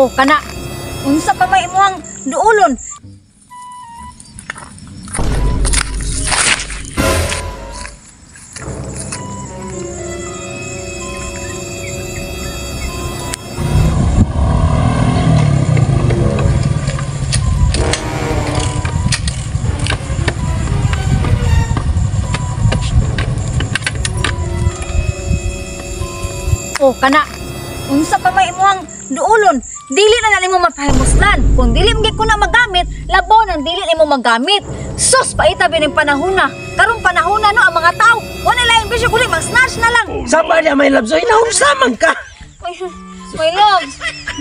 O kana, unsa pa may imuhang duulon? O kana, unsa pa may imuhang duulon? Dili na na nimo mapahimuslan. Kung dili man gyud ko na magamit, labaw nang dili nimo magamit. Sus, paita bining panahona. Karong panahona no ang mga tao, wala laing bisyo kundi mag-snatch na lang. Saba niya, my love. So inaunsa man ka? My love.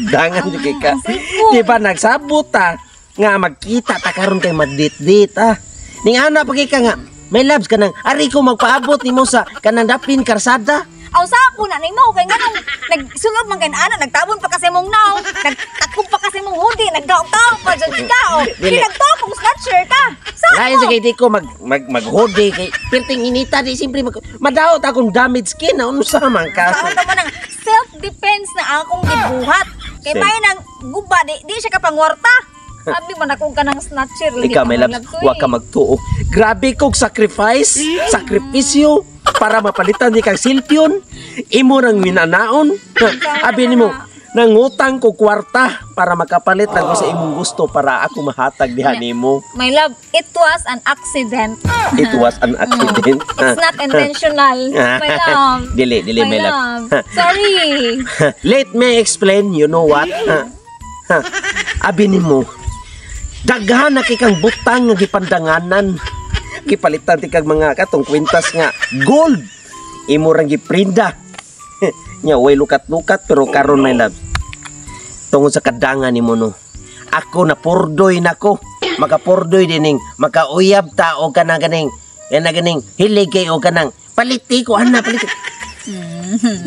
Dangan jud kay ka. Cellphone. Di ba nagsabot ta nga magkita ta karon kay magdit-dit ah. Ning ana pa kay ka nga, my loves kanang ari ko magpaabot nimo sa kanang dapin karsada. Aw sa po na nimo kay nganong nagsulod man kay ana, nagtabon pa kasi mong naong, nagtakog pa kasi mong hoodie, nagkaog-kaog pa jud ka. Oh. Dili. Nagtuo kung snatcher ka. Sa Lain sa kay di ko mag mag mag-hoodie kay pirting inita di siyempre madaot akong damaged skin na unsa man ka. Sa mo nang self defense na akong gibuhat. Kay may nang guba di siya kapangwarta. Abi man ako ka ng snatcher. Ikaw, my loves, wa ka magtuo. Grabe kog sacrifice, sakripisyo para mapalitan ni kang silpion. Imo nang minanaon. Abi nimo, nangutang ko kwarta para makapalit lang ko sa imong gusto para ako mahatag diha nimo. My love, it was an accident. It was an accident. It's not intentional. My love. Dili, dili, my love. Sorry. Let me explain, you know what? Abi nimo, daghan na kay kang butang nga gipandanganan. Gipalitan ti kag mga katong kwintas nga gold. Imo rang giprinda. Nya way lukat-lukat pero karon my love. Tungod sa kadangan nimo no. Ako na pordoy nako. Makapordoy dining makauyab ta og kanang ganing yan na ganing hilig kay og kanang paliti ko ana paliti.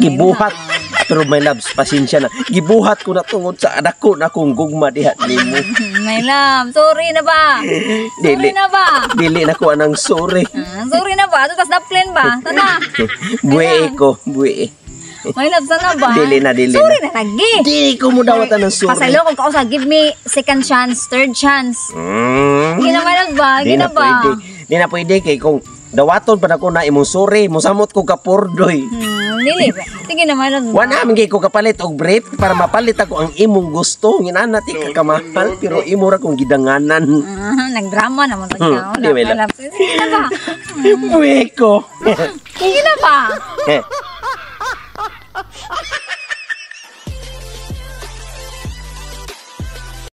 Gibuhat pero my loves, pasensya na. Gibuhat ko na tungod sa anak ko na akong gugma diha nimo. My love, sorry na ba? Dili. Sorry na ba? Dili na ko anang sorry. Sorry na ba? Ito tas na-plan ba? Sana. Buwe ko, buwe. My love, sana ba? Dili na, dili Sorry na lagi. Dili ko mo dawatan ng sorry. Pasaylo kung kausa, give me second chance, third chance. Gina my love ba? Di Gina na ba? pwede. Di na pwede kay kung dawaton pa na ko na imong sorry, mosamot ko kapordoy. Dili. Sige na, my love. Wala man kay ko kapalit og brief para mapalit ako ang imong gusto. Nginana ti ka kamahal pero imo ra kong gidanganan. Nagdrama naman sa ikaw. Di, my love. Sige na ba? Buwe ko. Sige na ba?